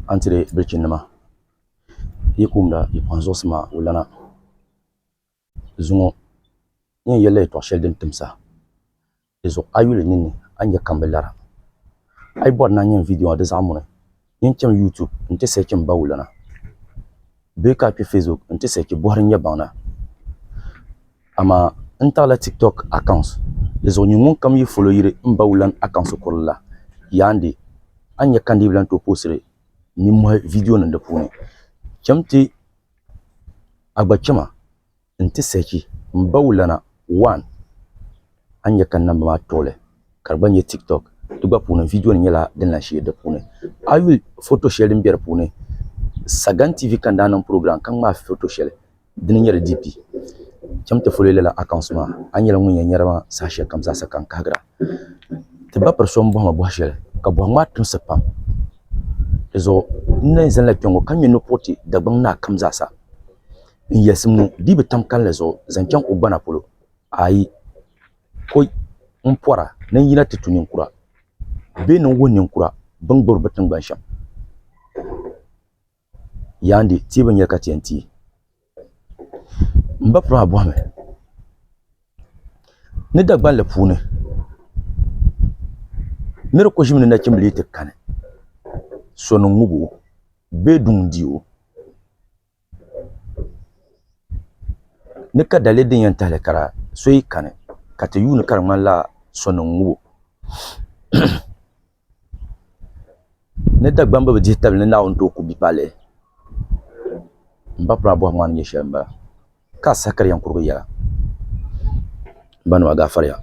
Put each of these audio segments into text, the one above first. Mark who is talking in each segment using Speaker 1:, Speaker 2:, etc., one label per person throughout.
Speaker 1: A ni tiri bilichinnima yi ku wumda yi pɔhim zuɣusi maa wulana zuŋɔ n yɛn yɛlila yɛtɔɣ shɛli din timsa di zuɣu a yuli ninni a ni nya ka m bi lara. A yi bɔri ni a nya n vidiyo ŋɔ di zaɣ muni, nyin cham YouTube nti search m ba wulana bee ka a kpe Facebook nti search bɔhiri n-nya baŋ na. Amaa n taɣila TikTok accounts di zuɣu nyin ŋunkam yi follow yiri m ba wulana accounts kurili la yaandi a ni nya ka n dii bi lan tooi postiri nimmohi vidiyo nim di puuni. Cham ti a gba chama n-ti search m ba wulana one a ni nya ka namba maa tuɣili ka di gba nyɛ TikTok di gba puuni vidiyo nim nyɛla din lahi shee di puuni. A yuli foto shɛli din be di puuni Sagan TV ka n daa niŋ program ka ŋmaai foto shɛli dini n-nyɛ di DP. Cham ti follow lala accounts maa a ni nyɛla ŋun yɛn nyari ma saha shɛli kam zaasa ka n kahigira. Ti ba piri so m-bɔhi ma bɔhi shɛli ka bɔhim maa timsi pam. Di zuɣu n na yɛn zanila kpe ŋɔ ka ŋme nupuɣu ti Dagbaŋ naa kam zaasa. N yɛlisim ŋɔ dii bi tam kalinli zuɣu zaŋ chaŋ o gbana polo. Aai, ko m pɔra ni n yina ti tu ninkura bee ni n wuhi ninkura bɛ ni gbibiri bɛ tiŋgbani shɛm. Yaandi tia bi nyɛli ka ti yɛn ti. M ba piri maa bɔhimi ni Dagbanli puuni ni di ku ʒimi ni nachimbila yi ti kani soni ŋubi o bee duŋ n-di o ni ka daliri din yɛn tahili ka so yi kani ka ti yuuni ka di ŋmanila soni ŋubi o Ni Dagbamba bi dihi tabili ni Naawuni tooi ku bia paai lihi m ba piri maa bɔhigu maa ni nyɛ shɛli m-bala ka a saha ka di yɛn kurigi yɛla m ba nima gaafariya.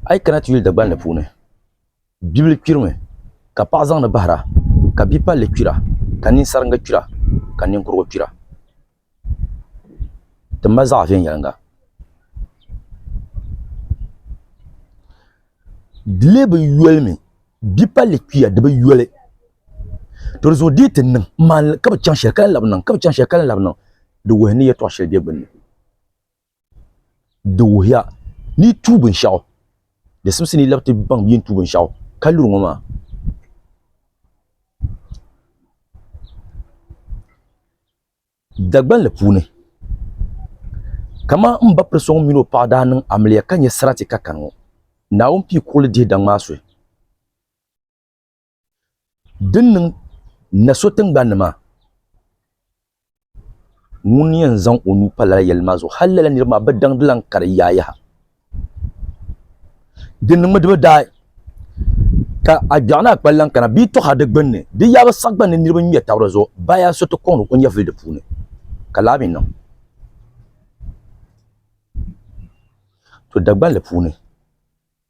Speaker 1: A yi kana ti yuli Dagbanli puuni bibil kpirimi ka paɣa zaŋdi bahira ka bia palli kpira ka ninsaringa kpira ka ninkurigu kpira Ti ma zaɣ viɛnyɛlinga di lee bi yolimi bia palli kpiya di bi yoli to di zuɣu di yi ti niŋ ka bi chaŋ shɛli ka lahi labi niŋ ka bi chaŋ shɛli ka lahi labi niŋ di wuhi ni yɛltɔɣa shɛli bɛ gbunni di wuhiya ni yi tuui binshaɣu di simsi ni yi labi ti baŋ bɛ ni tuui binshaɣu ka luri ŋɔ maa Dagbanli puuni kamani n ba piri so ŋun mini o paɣa daa niŋ amiliya ka nyɛ sarati ka kani ŋɔ Naawuni pii kuɣuli dihi daŋ maa suhi Din niŋ na so tiŋgbani ni maa, ŋun yɛn zaŋ o nuu pa lala yɛlli maa zuɣu hali lala niriba maa bi daŋdi lan ka di yaai yaha. Di niŋmi di bi daai ka a gbiɛɣu ni a kpali lan kana bɛ yi tɔhi a di gbunni di yaa bi sagbani ni niriba ŋme taba di zuɣu baya so ti kɔŋdi o nyɛvili di puuni ka laa mi niŋ. To Dagbanli puuni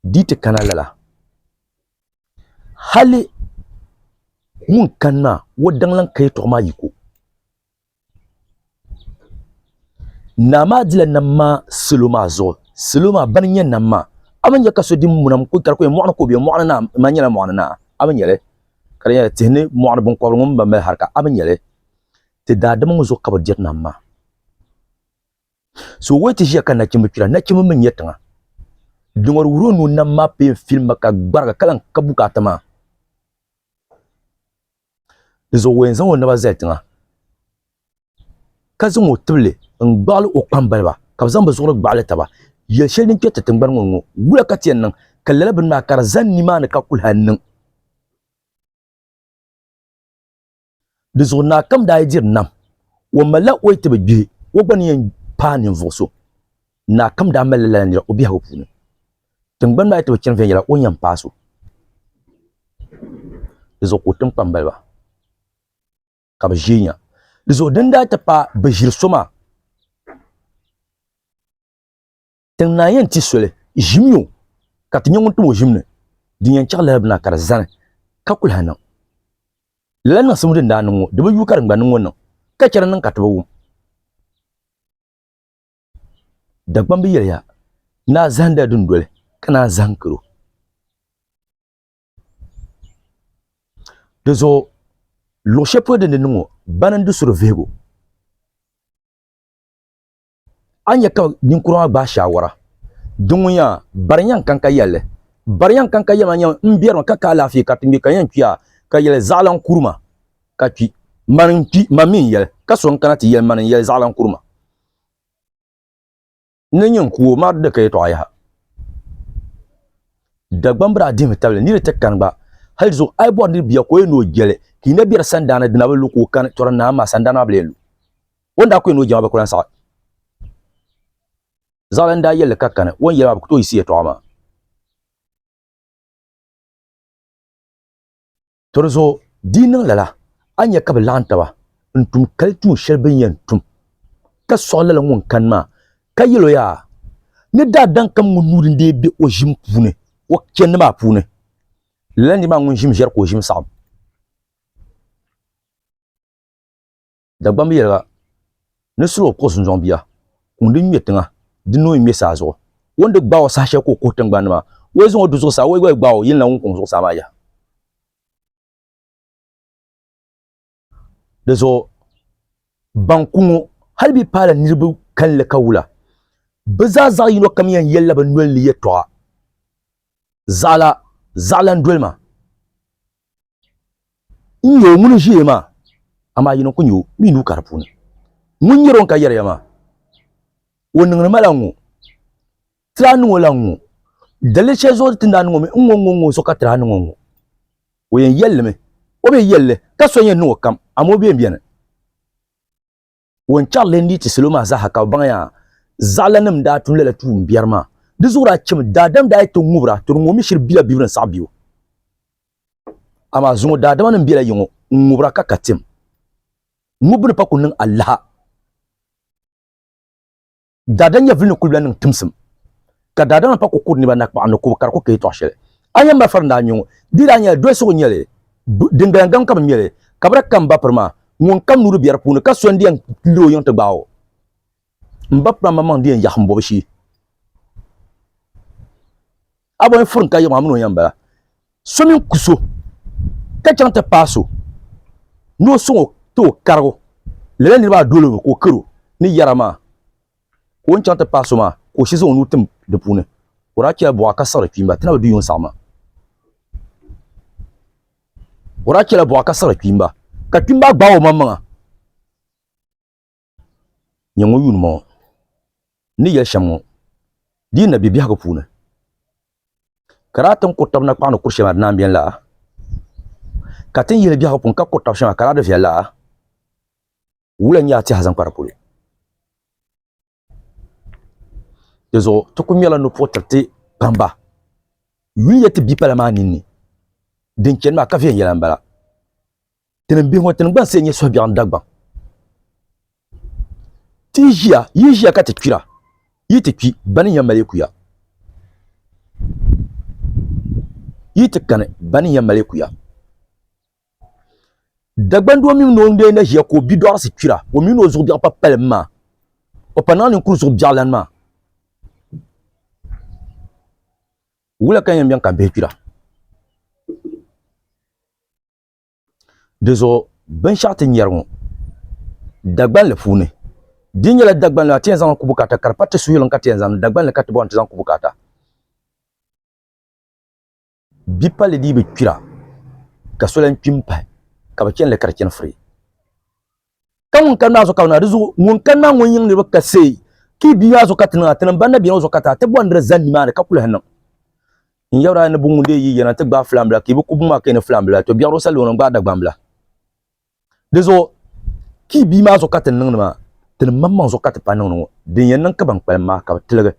Speaker 1: di yi ti kana lala Hali ŋun kani maa o daŋ lan ka yɛtɔɣa maa yiko. Naa maa dila nam maa salo maa zuɣu. Salo maa bani n-nyɛ nam maa. A mi nya ka so di muna ka di ku nyɛ mɔɣuni ka o be, mɔɣuni naa, man nyɛla mɔɣuni naa. A mi nya li ka di nyɛla tihi ni mɔɣuni biŋkɔbiri ŋun ba mali harika. A mi nya li ti daadama ŋɔ zuɣu ka bɛ diri nam maa. So o yi ti ʒiya ka nachimba kpira, nachimba mi n-nyɛ tiŋa. Di ŋɔ di wuhiri o ni o nam maa peen filimba ka gbarigi ka lan ka bukaata maa. Di zuɣu o yɛn zaŋ o naba zali tiŋa ka zaŋ o tibili n-gbaɣili o kpambaliba ka bɛ zaŋ bɛ zuɣuri gbaɣili taba. Yɛl shɛli din kpɛri ti tiŋgbani ŋɔ ni ŋɔ, wula ka ti yɛn niŋ ka lala bini maa ka di zani nimaani ka kuli hal niŋ? Di zuɣu naa kam daa yi diri nam, o malila o yi ti bi gbihi, o gba ni yɛn paai ninvuɣ so. Naa kam daa malila lala nira o biɛhigu puuni. Tiŋgbani maa yi ti bi chani viɛnyɛla, o ni yɛn paai so. Di zuɣu ka o tim kpambaliba ka bɛ ʒiɛnya. Di zuɣu din daa ti paai bɛ ʒiri so maa, Tiŋ naa yɛn ti soli ʒimi o ka ti nyɛ ŋun tim o ʒim ni din yɛn chaɣ lala bini maa ka di zani ka kuli ha niŋ. Lala niŋsim din daa niŋ ŋɔ di bi yuui ka din gba niŋ ŋɔ niŋ ka chɛ di niŋ ka ti bi wum. Dagbamb yɛliya ni a zahindila dundoli ka naan zahim karo. Di zuɣu luɣ shɛli polo din di niŋ ŋɔ bana n-di so di vihigu. A ni nya ka ninkura maa gbaai shaawara. Di ŋun yaa, bari nyaŋ kan ka yɛlli. Bari nyaŋ kan ka yɛli maa nyɛmi m biɛrimi ka ka alaafee ka ti ŋme ka yɛn kpi a ka yɛli zaɣilan kuri ma ka kpi. Mani n-kpi, man mi n-yɛli ka so n-kana ti yɛli mani n-yɛli zaɣilan kuri ma. N ni nyin ku o maa di ka yɛtɔɣa yaha. Dagbamba daa dihimi tabili niri ti kani gba hali zuɣu a yi bɔri niri bia ka o yɛn ni o jɛli ka yi na bɛri sandaani di na bi lu ka o kani tɔri naa maa sandaani maa bi lee lu. O ni daa ku yɛn ni o jɛma bi ku lan saɣi. Zaɣila n daa yɛli li ka kani o ni yɛli maa bi ku tooi yiɣisi yɛtɔɣa maa. To di zuɣu di yi niŋ lala, a ni nya ka bɛ laɣim taba n-tum kali tuun shɛli bɛ ni yɛn tum, ka sɔɣi lala ŋun kani maa, ka yɛl o yaa, Ni daadam kam ŋun nuu din dee be o ʒim puuni, o chandi maa puuni, lala nir maa ŋun ʒim ʒiɛri ka o ʒim saɣim. Dagbamba yɛliga, Ni suli o kuɣu zunzɔŋ bia, kuŋ din ŋme tiŋa, di noo n-ŋme saa zuɣu. O ni di gbaai o saha shɛli ka o kuhi tiŋgbani ni maa, o yi zaŋ o du zuɣusaa, o yi gba yi gbaai o, yinila ŋun kuŋ zuɣusaa maa yaha. Di zuɣu ban ku ŋɔ hali bɛ paala niriba kalinli ka wula, bɛ zaa zaɣ yino kam yɛn yɛlila bɛ noli ni yɛtɔɣa, Zaɣila, zaɣila n-doli ma. N nyɛ o ŋuni ʒiya maa, amaa yi ni ku nyɛ o mi nuu ka di puuni. Ŋun nyɛri o ni ka yɛri ya maa, o niŋdi ma la ŋ-ŋɔ, ti daa niŋ o la ŋ-ŋɔ, daliri shɛli zuɣu ti ni daa niŋ o mi ŋ-ŋɔ ŋ-ŋɔ ŋ-ŋɔ zuɣu ka ti daa niŋ o ŋ-ŋɔ. O yɛn yɛli li mi, o bi yɛli li ka so yɛn niŋ o kam, amaa o bee m-beni. O ni chɛri li n-di ti salo maa zaaha ka bɛ baŋ yaa zaɣilanim daa tum lala tuun biɛri maa. Di zuɣu daa chɛmi daadam daa yi ti ŋubira, to di ŋɔ mi shiri bila bibiri n-saɣi bɛ o. Amaa zuŋɔ daadamanim bela yiŋɔ n-ŋubira ka ka tim. Ŋubbu ni pa ku niŋ alaha. Daadam nyɛvili ni kuli bi lahi niŋ timsim, ka daadama pa ku kuri niriba nakpaɣa ni kubu ka di ku ka yɛtɔɣ shɛli. A nya malifa din daa ŋme ŋɔ, di daa nyɛla dolisigu n-nyɛ li, dingaliŋ gam ka bɛ ŋme li, ka bɛ daa ka m ba piri maa, ŋun kam nuuri be di puuni ka so n-di yɛn liri o yiŋ ti gbaag o. M ba piri maa maŋmaŋ di yɛn yaɣi m bɔbu shee. A bɔhi n-furim ka yiɣi maa mini o yɛn bala. So mini ku so ka chaŋ ti paai so ni o sɔŋ o ti o karigu, lala niriba maa dol o mi ka o kar o ni yɛra maa, ka o ni chaŋ ti paai so maa ka o shee zaŋ o nuu tim di puuni, o daa chɛla buɣa ka siɣiri kpiimba, ti na bi du yuŋ saɣim maa. O daa chɛla buɣa ka siɣiri kpiimba, ka kpiimba gbaag o maŋmaŋa. Nyɛ ŋɔ yuuni ŋɔ ni yɛli shɛm ŋɔ, di yi na be biɛhigu puuni, ka daa ti ni kuri tab nakpaɣa ni kuri shɛli maa di naan beni laa? Ka ti ni yihili biɛhigu puuni ka kuri tab shɛli maa ka daa di viɛli laa? Wula n-nyɛ a tɛha zaŋ kpa di polo? Di zuɣu ti ku ŋmɛrila nupuɣu tiri ti kpamba yuli ya ti bipala maa ninni din chani maa ka viɛnyɛla m-bala. Tinim bihi ŋɔ tinim gba n-say nyɛ suhubiɛɣu n Dagbaŋ. Ti yi ʒiya, yi ʒiya ka ti kpira, yi ti kpi, bani n-yɛn mali yi kuya. Yi ti kani, bani n-yɛn mali yi kuya. Dagbaŋ doo mini o ni na ʒiya ka o bidɔɣirisi kpira, o mini o zuɣu biɛɣu pa palim maa, o pa niŋ ninkuri zuɣu biɛɣu lani maa. Wula ka n yɛn bɛni ka m bihi kpira? Di zuɣu binshɛɣu ti nyɛri ŋɔ Dagbanli puuni di nyɛla Dagbanli maa ti yɛn zaŋla ku bukaata ka di pa ti suhuyulim ka ti yɛn zaŋ Dagbanli ka ti bɔri ni ti zaŋ ku bukaata bia palli dii bi kpira ka so lahi kpi m-pahi ka bɛ chani li ka di chani free Ka ŋun kani maa zuɣu ka bɛ niŋ a, di zuɣu ŋun kani maa ŋun yiŋ niriba ka seei ka yi bia maa zuɣu ka ti niŋ a, tinim ban na beni ŋɔ zuɣu ka ti a, ti bɔri ni di zani nimaani ka ku lahi niŋ. N yɛbiri a ni buŋ ŋun dee yi yɛna ti gbaai filaambila ka yi bi ku buŋ maa ka yi ni filaambila, to biɛɣu sa luɣili n-gbaai Dagbambila. Di zuɣu ka yi bia maa zuɣu ka ti niŋdi maa, tinim maŋmaŋ zuɣu ka ti pa niŋdi ŋɔ, din yɛn niŋ ka ban kpalim maa ka bɛ tiligi.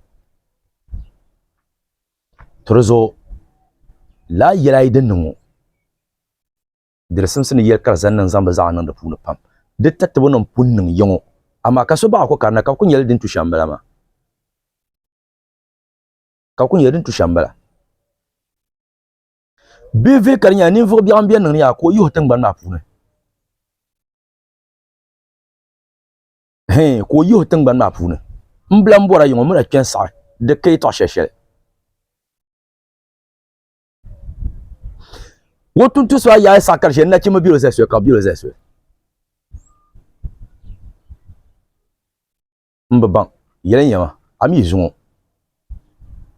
Speaker 1: To di zuɣu lala yɛla ayi din niŋ ŋɔ. Di di simsi ni yɛli ka di zani niŋ zaŋ bɛ zaɣa niŋ di puuni pam. Di tatibo nim pun niŋ ya ŋɔ, amaa ka so baɣa ko karina ka bɛ ku nyɛli din tu shɛm m-bala maa. Ka bɛ ku nyɛli din tu shɛm m-bala. Bɛ vihi ka di nyɛla ninvuɣ biɛɣu m-beni niŋdi yaa ka o yihi o tiŋgbani maa puuni. Hɛn, ka o yihi o tiŋgbani maa puuni. M bila m-bɔra ya ŋɔ mi na kpe n-saɣi di ka yɛtɔɣ shɛli shɛli. O tuntusi maa yaai saɣa ka di shɛli nachimba bɛ o zali soli ka bi bɛ o zali soli n bi baŋ yɛli n yɛma a mi zuŋɔ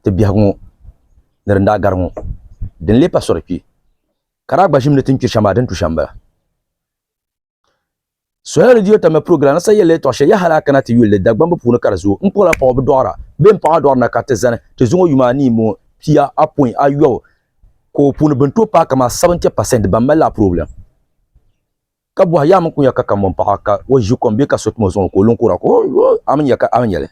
Speaker 1: Ti biɛhigu ŋɔ ni din daa gari ŋɔ, din lee pa sɔri kpe, ka daa gba ʒimi ni ti ni kpiri shɛm maa, di ni tu shɛm m-bala. Soya Radio Tamale program sa yɛlli yɛltɔɣa shɛli yaha daa kana ti yuli li Dagbamba puuni ka di zooi n-kpuɣila paɣa o bi dɔɣira bee m-paɣa dɔɣiri na ka ti zani ti zuŋɔ yuma anii m-bɔŋɔ pia apɔin ayɔbu ka o puuni bɛ ni tooi paai kamani 70% ban mali lala problem ka bɔhi yaa mi kunya ka kambɔŋ paɣa ka o ʒi kom bee ka so tim o zuɣu ni ka o lu n-kuhira ka o a mi nya ka a mi nya li.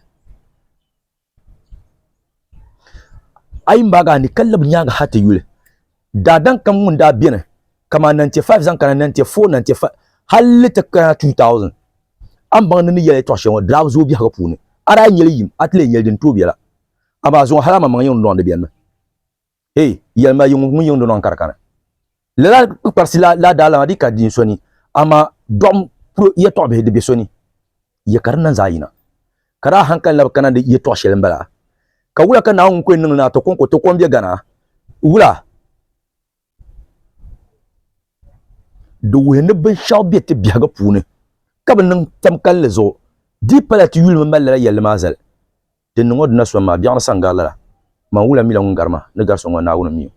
Speaker 1: A yi maagi a ni ka labi nyaaŋa ha ti yuli, daadam kam ŋun daa beni kaman 95 zaŋ kana 94, 95 hali ti kana 2000, a ni baŋ ni ni yɛli yɛtɔɣ shɛli ŋɔ di daa bi zooi biɛhigu puuni. A daa nyɛli yim, a ti lee nyɛli din tooi bela. Amaa zuŋɔ hal amaŋmaŋ yiŋ dundɔŋ di benimi. Hey, yɛlima yiŋ ŋun yiŋ dundɔŋ ka di kani. Lala kpukparisi la la daa lana di ka din so ni, amaa dɔɣim puro yɛtɔɣ bihi di be so ni, ya ka di niŋ zaa yina. Ka daa hankali na bi kana di yɛtɔɣ shɛli m-bala. Ka wula ka Naawuni ŋun ku yɛn niŋ li na ti kɔŋko ti kom be Gana? Wula? Di wuhi ni binshɛɣu be ti biɛhigu puuni ka bi niŋ tam kalinli zuɣu, di pala ti yuli mi mali lala yɛlli maa zali. Din niŋ o dina soli maa, biɛɣuni sa n-gari lala. Man wula mila ŋun gari ma ni gari so ŋɔ, Naawuni m-mi o.